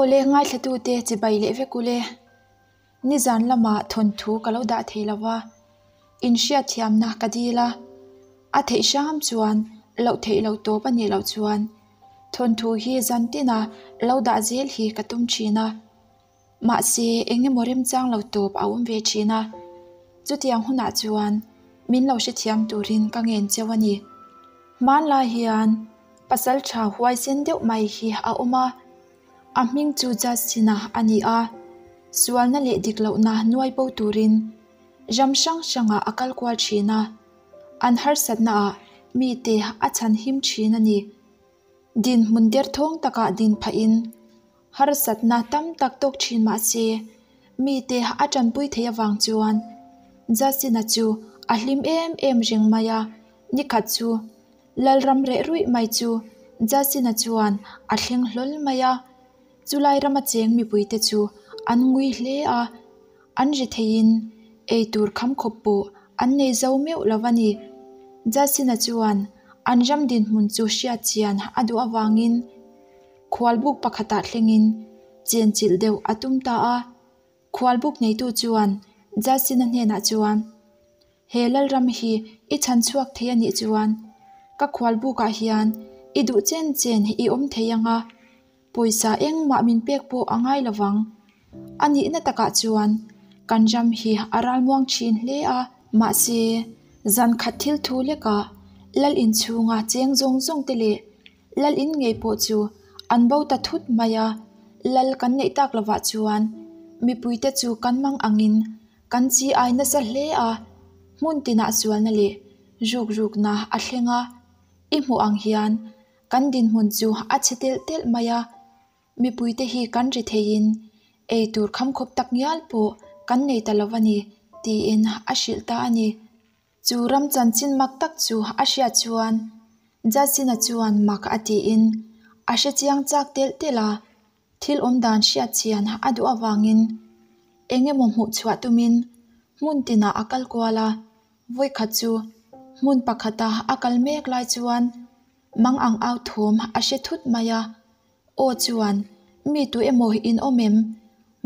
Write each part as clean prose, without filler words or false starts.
Awle ngaithlatute chibai leh vek ule. Nizan lamah thawnthu ka lo dah thei lova, inhriatthiamna ka dil a. A theih hram chuan loh theih loh tawp a nih loh chuan thawnthu hi zan tina lo dah zel hi ka tum thin a. Mahse eng emaw remchang lo tawp a awm ve thin a, chutiang hunah chuan min lo hrethiam turin ka ngen cheu a ni. Hmanlai hian pasal tha huaisen deuh mai hi a awm a, a hming chu Justin-a a ni a, sualna leh dik lohna nuai bo turin ram hrang hrangah a kal kual thin a, an harsatnaah mite a chhan him thin a ni. Dinhmun derthawng takah din phahin Harsatna tam tak tawk thin mah se, mite a tanpui thei avang chuan Justin-a chu a hlim em em reng mai a, nikhat chu Lalram reh ruih mai chu Justin-a chuan a thleng hlawl mai a, chulai rama cheng mipuite chu an ngui hle a, an ri theiin eitur kham khawp pawh an nei zo meuh lo a ni. Justin-a chuan an ram dinhmun chu hriat chian a duh avangin, Khualbuk pakhatah thlengin chenchilh deuh a tum ta a. Khualbuk neitu chuan Justin-a hnenah chuan, He Lalram hi i chhan chhuak thei a nih chuan ka khualbukah hian i duh chen chen i awm thei ang a, pawisa engmah min pek pawh a ngai lo vang. A nihna takah chuan kan ram hi a ralmuang thin hle a. Mahse, zan khat thil thu lekah Lal inchhunga cheng zawng zawng te leh Lal in ngei pawh chu an bo ta thut mai a, Lal kan neih tak lovah chuan mipuite chu kan mang angin kan chi ai nasa hle a, hmun tinah sualna leh ruk rukna a thleng a, i hmuh ang hian kan dinhmun chu a chhe telh telh mai a, mipuite hi kan ri theiin ei tur khamkhawp tak ngial pawh kan nei ta lo a ni tiin a hrilh ta a ni. Chu ram chanchin mak tak chu a hriat chuan Justin-a chuan mak a tiin a hre chiang chak telh telh a, thil awm dan hriat chian a duh avangin eng emaw hmuh chhuah tumin hmun tinah a kal kual a, vawikhat chu hmun pakhata a kal mek lai chuan mang ang au thawm a hre thut mai a. Aw chuan, Mi tu emaw in awm em?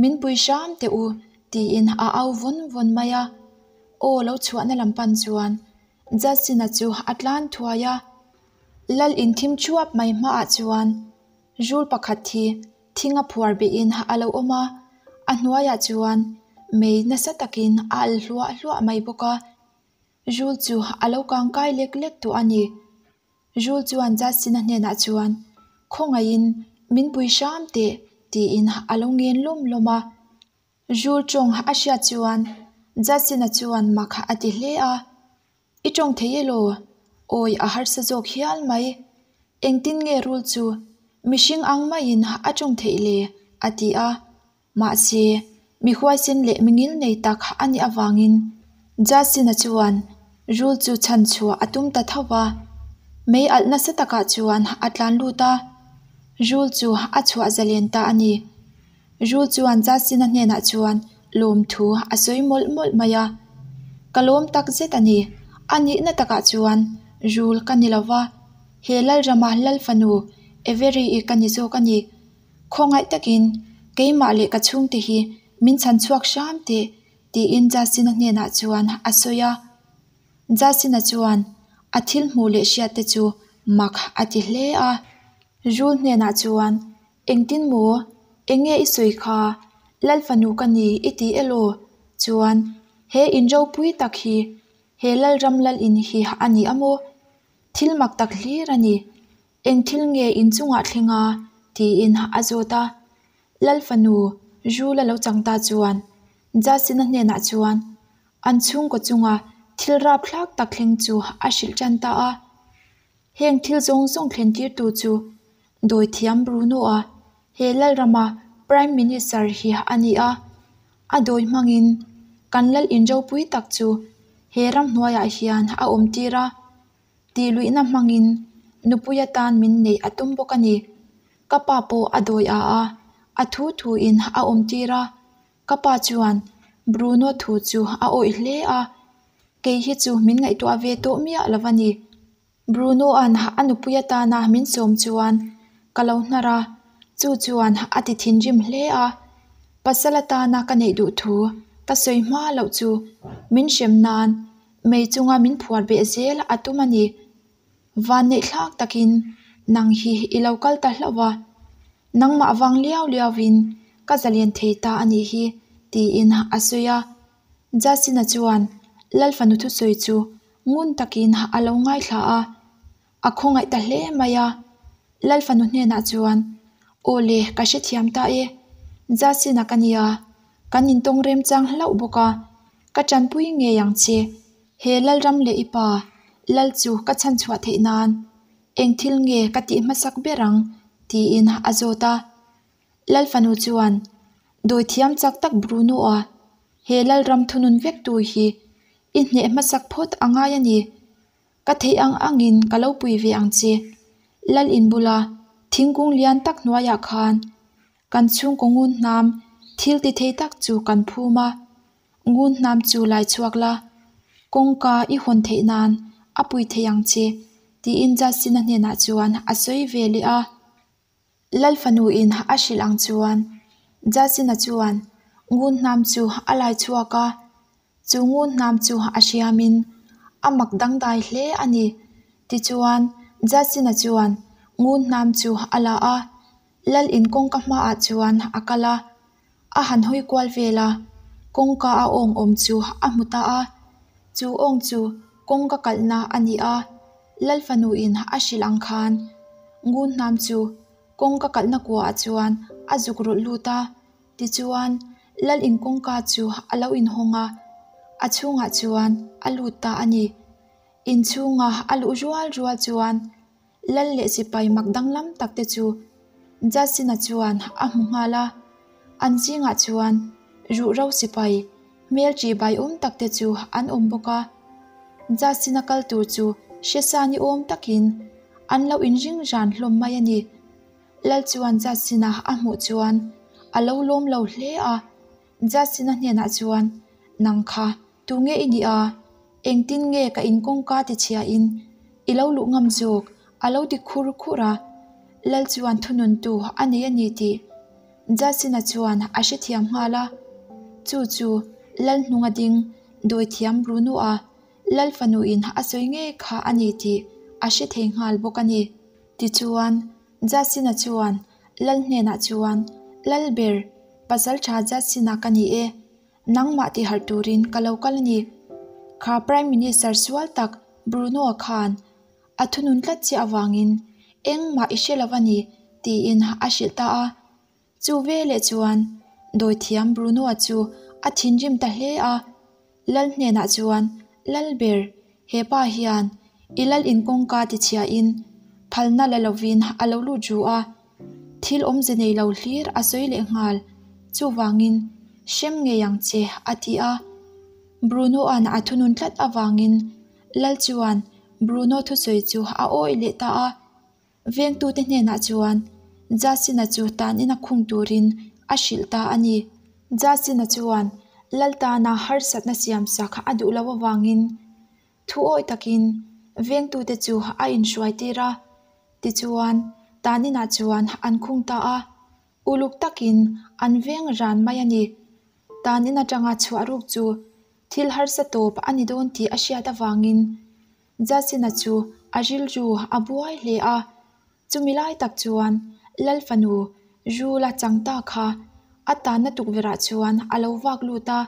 Min pui hram teh u, tiin a au vawn vawn mai a. Aw lo chhuahna lam pan chuan Justin-a chu a tlan thuai a. Lal in thim thuap mai hmaah chuan rul pakhat hi thing a phuar behin a lo awm a, a hnuaiah chuan mei nasa takin a al hluah hluah mai bawk a. Rul chu a lo kangkai lek lek tawh a ni. Rul chuan Justin-a hnenah chuan, Khawngaihin min pui hram teh, tiin a lo ngen lawm lawm a. Rul tawng a hriat chuan Justin-a chuan mak a ti hle a, I tawng thei elaw? Awi a harsa zawk hial mai. Engtin nge rul chu mihring ang maiin a tawng theih le? a ti a. Mahse, mi huaisen leh mi ngil nei tak a nih avangin Justin-a chuan rul chu chhan chhuah a tum ta tho va. Mei alh nasa takah chuan a tlan lut a, rul chu a chhuah zalen ta a ni. Rul chuan Justin-a hnenah chuan lawmthu a sawi mawlh mawlh mai a, Ka lawm tak zet a ni. A nihna takah chuan rul ka ni lo va, he Lalrama Lalfanu Avery-i ka ni zawk a ni. Khawngaih takin keimah leh ka chhungte hi min chhan chhuak hram teh tiin Justin-a hnenah chuan a sawi a. Justin-a chuan a thil hmuh leh hriat te chu mak a ti hle a. Rul hnenah chuan, Engtin maw? Enge i sawi kha? Lal fanu ka ni i ti elaw? Chuan, he in ropui tak hi he Lalram lal in hi a ni a maw? Thil mak tak hlir a ni. Eng thil nge in chungah thleng a? tiin a zawt a. Lal fanu Rula lo chang ta chuan Justin-a hnenah chuan an chhungkaw chunga thil rapthlak tak thleng chu a hrilh tan ta a. Heng thil zawng zawng thlen tirtu chu Dawithiam Bruno-a he Lalrama Prime Minister hi a ni a. A dawi hmangin kan lal in ropui tak chu he ramhnuaiah hian a awm tir a. Tih luihna hmangin nupui atan min neih a tum bawk a ni. Ka pa pawh a dawi a a, a thu thuin a awm tir a. Ka pa chuan Bruno thu chu a awih hle a, kei hi chu min ngaihtuah ve tawh miah lo a ni. Bruno-a'n a nupui atana min sawm chuan ka lo hnar a, Chu chuan a ti thinrim hle a, pasal atana ka neih duh thu ka sawi hma loh chu min hrem nan mei chunga min phuar beh zel a tum a ni. Vanneih thlak takin nang hi i lo kal ta hlauh va, nangmah vang liau liauin ka zalen thei ta a nih hi, tiin a sawi a. Justin-a chuan Lalfanu thusawi chu ngun takin a lo ngaithla a, a khawngaih ta hle mai a. Lalfanu hnenah chuan, Aw le, ka hrethiam ta e. Justin-a ka nia, kan intawng remchang hlauh bawk a, ka tanpui ngei ang che. He Lalram leh i pa, Lal chu ka chhanchhuah theih nan eng thil nge ka tih hmasak ber ang? tiin a zawt a. Lalfanu chuan, Dawithiam chak tak Bruno-a, he Lalram thunun vek tu hi i hneh hmasak phawt a ngai a ni. Ka theih ang angin ka lo pui ve ang che. Lal in bula thingkung lian tak hnuaiah khan kan chhungkaw ngun hnam thil ti thei tak chu kan phum a. Ngun hnam chu lai chhuak la, kawngka i hawn theih nan a pui thei ang che, tiin Justin-a hnenah chuan a sawi ve leh a. Lal fanuin a hrilh ang chuan Justin-a chuan ngun hnam chu a lai chhuak a, chu ngun hnam chu a hriamin a mak dangdai hle a ni. Tichuan, Justin-a chuan ngun hnam chu a la a, Lal in kawngka hmaah chuan a kal a, a han hawi kual vel a, kawngka a awng awm chu a hmu ta a, chu awng chu kawngka kalhna a ni a, Lal fanuin a hrilh ang khan ngun hnam chu kawngka kalhna kuaah chuan a zuk rawlh lut a, tichuan Lal in kawngka chu a lo inhawng a, a chhungah chuan a lut ta a ni. Inchhunga a luh rual rual chuan Lal leh sipai mak danglam tak te chu Justin-a chuan a hmu nghal a, an zingah chuan ruhro sipai hmel ṭihbai awm tak te chu an awm bawk a. Justin-a kal tur chu hresa ni awm takin an lo inring ran hlawm mai a ni. Lal chuan Justin-a a hmuh chuan a lo lawm lo hle a, Justin-a hnenah chuan, Nang kha Tunge i nih a? Engtin nge ka in kawngka ti chhia in i lo luh ngam zawk? A lo ti khur khur a. Lal chuan thununtu a nei a ni tih Justin-a chuan a hrethiam nghal a. Chu chu Lal hnunga ding dawithiam Bruno-a Lal fanu in a sawi ngei kha a ni tih a hre thei nghal bawk a ni. Tichuan, Justin-a chuan Lal hnenah chuan, Lal ber, Pasaltha Justin-a ka ni e. Nangmah ti harh turin ka lo kal a ni. Kha Prime Minister sual tak Bruno-a khan a thunun tlat chiah avangin engmah i hre lo a ni tiin a hrilh ta a. Chu veleh chuan dawithiam Bruno-a chu a thinrim ta hle a. Lal hnenah chuan, Lal ber, he pa hian i lal in kawngka tichhiahin phalna la lovin a lo lut ru a. Thil awmze nei lo hlir a sawi leh nghal, chuvangin hrem ngei ang che a ti a. Bruno-a'n a thunun tlat avangin Lal chuan Bruno thusawi chu a awih leh ta a. Vengtute hnenah chuan Justin-a chu tanin a khung turin a hrilh ta a ni. Justin-a chuan Lal tana harsatna siamsak a duh loh avangin Thu awih takin vengtute chu a inhruai tir a, tichuan taninah chuan an khung ta a, uluk takin an veng ran mai a ni. Tanin atanga chhuah ruk chu thil harsa tawp a ni dawn tih a hriat avangin Justin-a chu a rilru a buai hle a, chumi lai tak chuan Lal fanu Rula chang ta kha a tanna tukverhah chuan a lo vak lut a.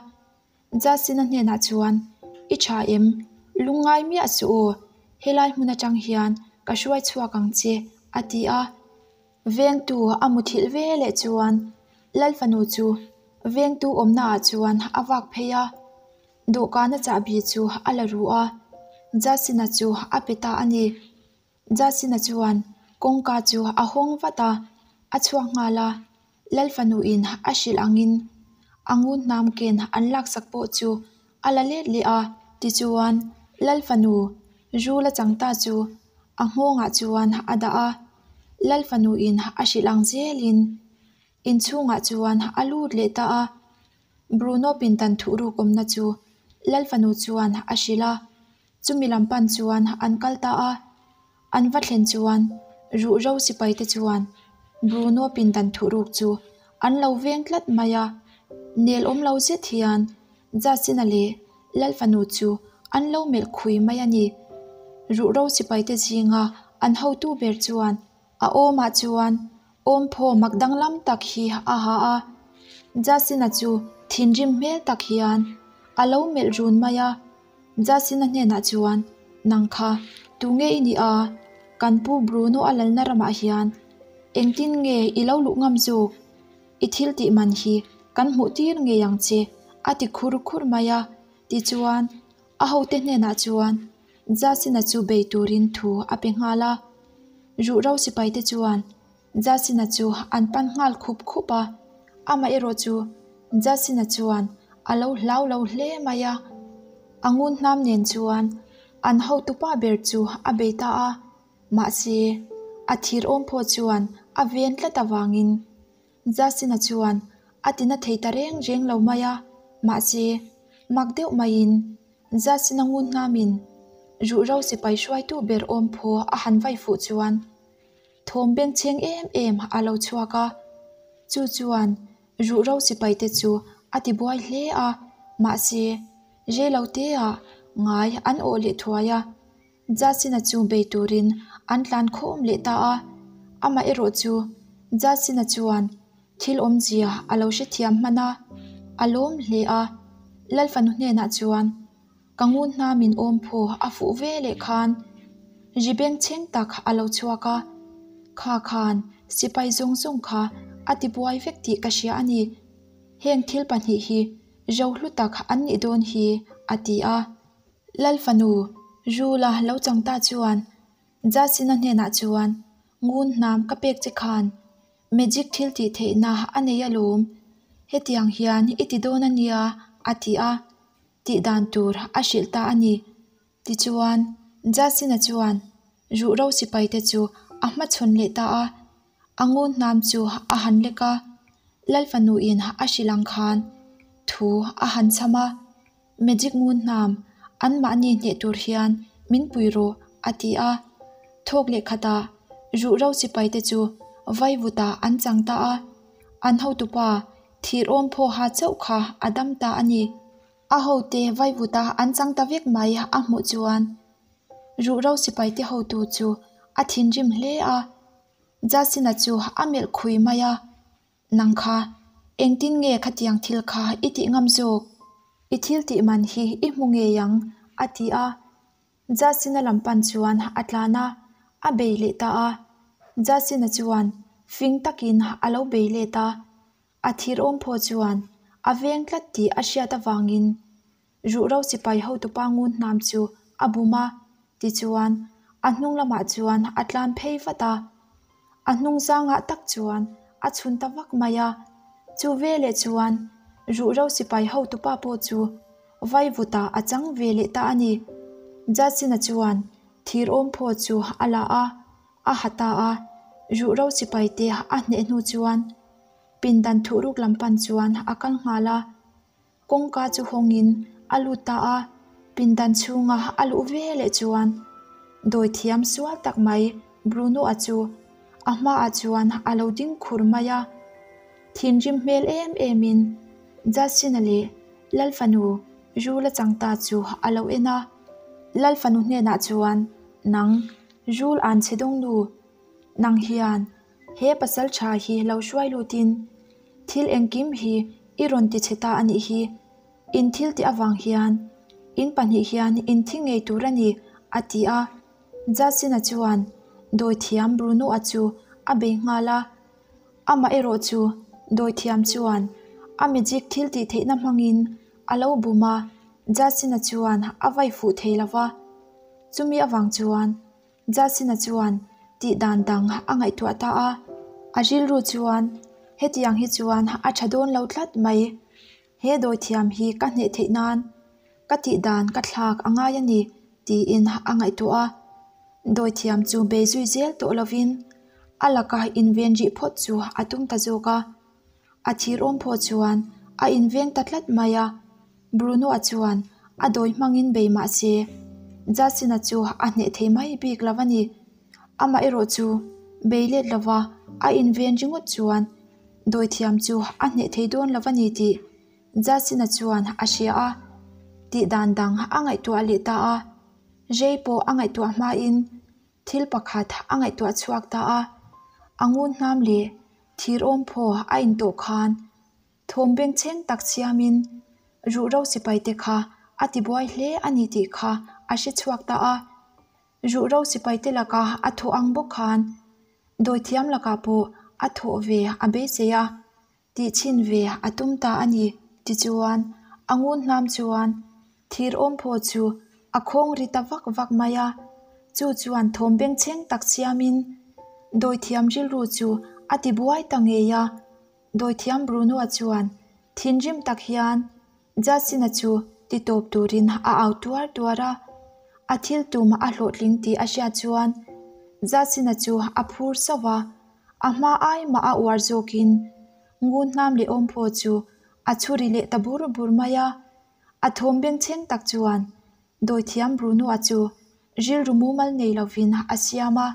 Justin-a hnenah chuan, I tha em? Lungngai miah suh aw, helai hmun atang hian ka hruai chhuak ang che, a ti a. Vengtu a muthilh ve leh chuan Lal fanu chu vengtu awmnaah chuan a vak phei a, dawhkana chahbi chu a la ru a, Justin-a chu a pe ta a ni. Justin-a chuan kawngka chu a hawng vat a, a chhuak nghal a. Lal fanuin a hrilh angin a ngun hnam ken an laksak pawh chu a la let leh a. Tichuan, Lal fanu Rula chang ta chu a nghawngah chuan a dah a. Lal fanuin a hrilh ang zelin inchhungah chuan a lut leh ta a. Bruno pindan thuhruk awmna chu Lal fanu chuan a hrilh a. Chumi lam pan chuan an kal ta a, an va thlen chuan ruhro sipai te chuan Bruno pindan thuhruk chu an lo veng tlat mai a, nel awm lo zet hian Justin-a leh Lalfanu chu an lo melh khui mai a ni. Ruhro sipaite zinga an hotu ber chuan a awmah chuan awmphaw mak danglam tak hi a ha a, Justin-a chu thinrim hmel tak hian a lo melh run mai a. Justin-a hnenah chuan, Nang kha, tunge i nih a? Kan pu Bruno a lalna ramah hian engtin nge i lo luh ngam zawk? I thil tih man hi kan hmuh tir ngei ang che, a ti khur khur mai a. Tichuan, a hote hnenah chuan Justin-a chu bei turin thu a pe nghal a. Ruhro sipaite chuan Justin-a chu an pan nghal khup khup a, amaherawh chu Justin-a chuan a lo hlau lo hle mai a. A ngun hnam nen chuan an hotupa ber chu a bei ta a, mahse a thir awm pawh chuan a ven tlat avangin Justin-a chuan a tina thei ta reng reng lo mai a, mahse mak deuh maiin Justin-a ngun hnamin ruhro sipai hruaitu ber awm phaw a han vai fuh chuan Thawm bengchheng em em a lo chhuak a, chu chuan ruhro sipai te chu a ti buai hle a, mahse rei lo te ah ngai an awh leh thuai a, Justin-a chu bei turin an tlan khawm leh ta a, amah erawh chu Justin-a chuan thil awmzia a lo hrethiam hman a, a lawm hle a, Lalfanu hnenah chuan. Ka ngun hna min awm phaw a fuh ve leh khan ri bengchheng tak a lo chhuak a, kha khan sipai zawng zawng kha a ti buai vek tih ka hria a ni. Heng thil pahnih hi ro hlu tak an nih dawn hi a ti a. Lal fanu Rula lo chang ta chuan Justin-a hnenah chuan ngun hnam ka pek che khan Magic thil tih theihna a nei alawm, hetiang hian i ti dawn a nia a ti a. Tih dan tur a hrilh ta a ni. Tichuan, Justin-a chuan ruhro sipaite chu a hmachhawn leh ta a, a ngun hnam chu a han lek a, Lalfanuin a hrilh ang khan thu a han chham a, Magic ngun hnam anmahni hneh tur hian min pui rawh a ti a. Thawk leh khatah ruhro sipaite chu vaivutah an chang ta a, an hotupa Thir awm phaw ha chauh kha a dam ta a ni. A hote vaivuta an chang ta vek mai a hmuh chuan ruhro sipaite hotu chu a thinrim hle a, Justin-a chu a melh khui mai a, Nang kha, engtin nge khatiang thil kha i tih ngam zawk? I thil tih man hi i hmu ngei ang, a ti a. Justin-a lam pan chuan a tlan a, a bei leh ta a. Justin-a chuan fing takin a lo bei let a, a thir awm phaw chuan a veng tlat tih a hriat avangin ruhro sipai hotupa ngun hnam chu a bum a, tichuan a hnung lamah chuan a tlan phei vat a. A hnung zangah tak chuan a chhun ta vak mai a, chu veleh chuan ruhro sipai hotupa pawh chu Vaivutah a chang ve leh ta a ni. Justin-a chuan thir awm phaw chu a la a, a ha ta a. Ruhro sipai te a hneh hnu chuan pindan thuhruk lam pan chuan a kal nghal a. Kawngka chu hawngin a lut ta a, pindan chhunga a luh ve leh chuan dawithiam sual tak mai Bruno-a chu a hmaah chuan a lo ding khur mai a. Thinrim hmel em emin Justin-a leh Lalfanu Rula chang ta chu a lo en a, Lalfanu hnenah chuan, Nang, Rul an chhe dawng nu, nang hian he pasal tha hi lo hruai lutin thil engkim hi i rawn ti chhe ta a nih hi, in thil tih avang hian in pahnih hian in thi ngei tur a ni, a ti a. Justin-a chuan dawithiam Bruno-a chu a bei nghal a. Amah erawh chu dawithiam chuan a magic thil tih theihna hmangin a lo bum a, Justin-a chuan a vai fuh thei lo va. Chumi avang chuan Justin-a chuan tih dan dang a ngaihtuah ta a, a rilru chuan hetiang hi chuan a tha dawn lo tlat mai, he dawithiam hi ka hneh theih nan ka tih dan ka thlak a ngai a ni tiin a ngaihtuah a. Dawithiam chu bei zui zel tawh lovin a laka inven rih phawt chu a tum ta zawk a. A thir awm pawh chuan a inveng ta tlat mai a. Bruno-a chuan a dawi hmangin bei mah se Justin-a chu a hneh thei mai bik lo a ni. Amaherawh chu bei let lova a inven ringawt chuan dawithiam chu a hneh thei dawn lo a ni tih Justin-a chuan a hria a, tih dan dang a ngaihtuah leh ta a. Rei pawh a ngaihtuah hmain thil pakhat a ngaihtuah chhuak ta a, a ngun hnam leh thir awm phaw a intawh khan thawm bengchheng tak siamin ruhro sipai te kha a tibuai hle a ni tih kha a hre chhuak ta a. Ruhro sipai te laka a thawh ang bawk khan dawithiam lakah pawh a thawh ve a beisei a. Tih chhin ve a tum ta a ni. Tichuan, a ngun hnam chuan thir awmphaw chu a khawng ri ta vak vak mai a. Chu chuan thawm bengchheng tak siamin dawithiam rilru chu a ti buai ta ngei a. Dawithiam Bruno-a chuan thinrim tak hian Justin-a chu ti tawp turin a au tuar tuar a. A thil tum a hlawhtling tih a hriat chuan Justin-a chu a phur sauh va. A hma ai mah a uar zawkin ngun hnam leh awmphaw chu a chhuri leh ta bur bur mai a. A thawm bengchheng tak chuan dawithiam Bruno-a chu rilru mumal nei lovin a siam a.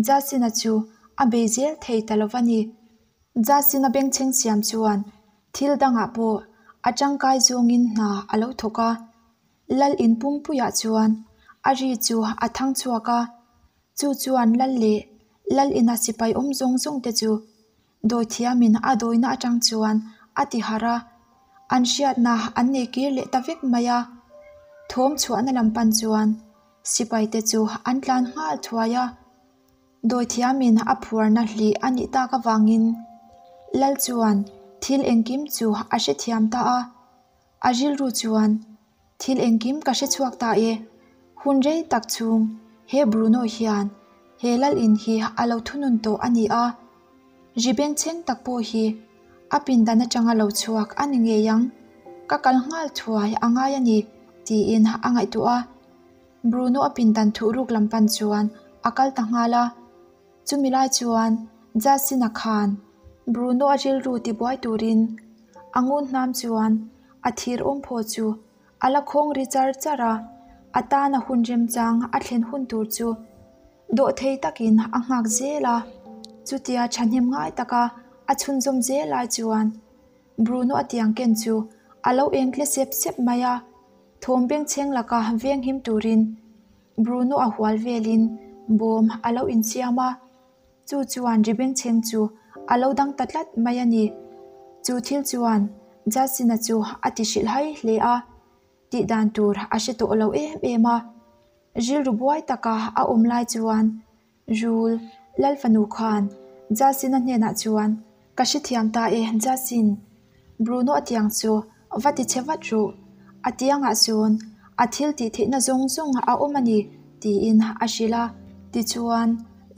Justin-a chu a bei zel thei ta lo va ni. Justin-a bengchheng siam chuan thil dangah pawh a tangkai zawngin hna a lo thawk a. Lal in pumpuiah chuan a ri chu a thang chhuak a. Chu chuan Lal leh Lal ina sipai awm zawng zawng te chu dawithiamin a dawina atang chuan a ti harh a, an hriatna an nei kir leh ta vek mai a. Thawm chhuahna lam pan chuan sipai te chu an tlan nghal thuai a. Dawithiamin a phuarna hlih a nih tak avangin Lal chuan thil engkim chu a hrethiam ta a. A rilru chuan, Thil engkim ka hre chhuak ta e, hun rei tak chhung he Bruno hian he lal in hi a lo thunun tawh a ni a, ri bengchheng tak pawh hi a pindan atanga lo chhuak a ni ngei ang, ka kal nghal thuai a ngai a ni, tiin a ngaihtuah a. Bruno a pindan thuhruk lam pan chuan a kal ta nghal a. Chumi lai chuan Justin-a khan Bruno-a rilru tibuai turin a ngun hnam chuan a thir awmphaw chu a la khawng ri char char a, a tana hun remchang a thlen hun tur chu dawhthei takin a nghak zel a. Chutia thahnem ngai taka a chhunzawm zel lai chuan Bruno-a tiang ken chu a lo eng tle sep sep mai a, thawm bengchheng laka venghim turin Bruno a hual velin bawm a lo insiam a, chu chuan ri bengchheng chu a lo dang ta tlat mai a ni. Chu thil chuan Justin-a chu a ti hrilh hai hle a, tih dan tur a hre tawh lo em em a. Rilru buai taka a awm lai chuan Rul, Lalfanu khan Justin-a hnenah chuan, Ka hrethiam ta e, Justin. Bruno a tiang chu va ti chhe vat ru. A tiangah chuan a thil tih theihna zawng zawng a awm a ni, tiin a hrilh a. Tichuan,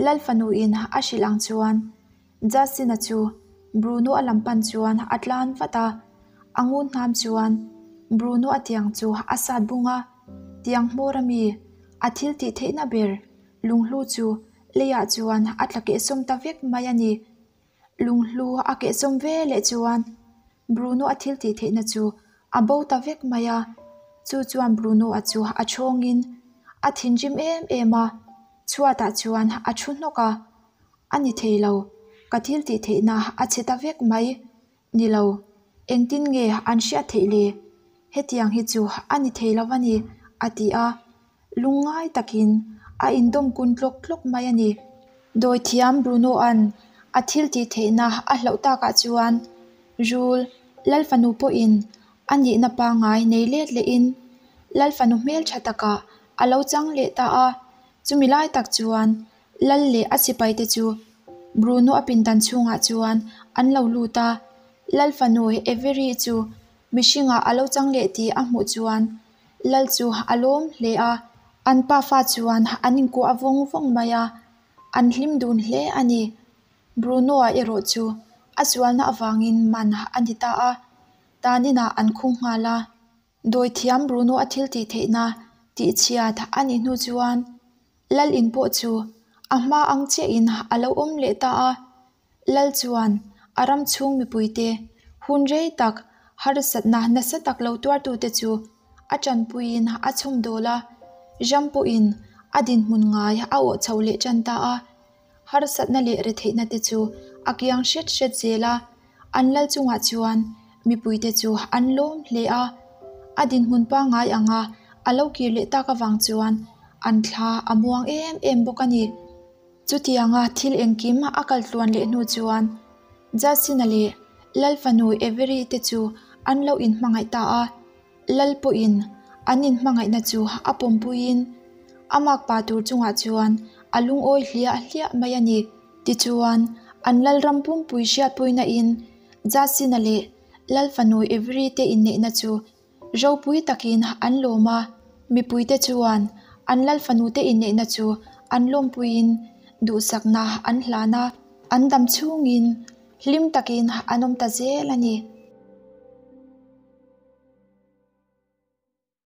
Lalfanuin a hrilh ang chuan Justin-a chu Bruno a lam pan chuan a tlan vat a. A ngun hnam chuan Bruno a tiang chu a sat bung a, tiang hmawr a mi a thil tih theihna ber Lunghlu chu leiah chuan a tla kehsawm ta vek mai a ni. Lunghlu a kehsawm ve leh chuan Bruno a thil tih theihna chu a bo ta vek mai a. Chu chuan Bruno a chu a chhawngin a thinrim em em a, chhuatah chuan a thu hnawk a. A ni thei lo, ka thil tih theihna a chhe ta vek mai. Ni lo, engtin nge an hriat theih le? Hetiang hi chu a ni thei lo a ni, a ti a. Lungngai takin a indawm kun tlawk tlawk mai a ni. Dawithiam Bruno-a'n a thil tih theihna a hlauh takah chuan Rul, Lalfanu pawhin a nihna pangngai nei let lehin Lalfanu hmeltha takah a lo chang leh ta a. Chumi lai tak chuan Lal leh a sipaite chu Bruno a pindan chhungah chuan an lo lut a. Lalfanu Avery chu mihringah a lo chang leh tih a hmuh chuan Lal chu a lawm hle a, an pafa chuan an inkuah vawng vawng mai a, an hlim dun hle a ni. Bruno-a erawh chu a sualna avangin man a ni ta a, tan inah an khung nghal a. Dawithiam Bruno a thil tih theihna tihchhiat a nih hnu chuan Lal in pawh chu a hma ang chiahin a lo awm leh ta a. Lal chuan a ram chhung mipuite hun rei tak harsatna nasa tak lo tuartute chu a tanpuiin a chhawm dawl a, ram pawhin a dinhmun ngai a awh chho leh tan ta a. Harsatna leh retheihna te chu a kiang hret hret zel a, an lal chungah chuan mipuite chu an lawm hle a. A dinhmun pangngai anga a lo kir leh tak avang chuan an thla a muang em em bawk a ni. Chutianga thil engkim a kal tluan leh hnu chuan Justin-a leh Lal fanu Avery te chu an lo inhmangaih ta a. Lal pawhin an inhmangaihna chu a pawmpuiin a makpa tur chungah chuan a lungawi hliah hliah mai a ni. Tichuan, an Lalram pumpui hriatpuina in Justin-a leh Lal fanu Avery te inneihna chu ropui takin an lawm a. Mipuite chuan an Lal fanute inneihna chu an lawmpuiin duhsakna an hlan a, an dam chhungin hlim takin an awm ta zel a ni.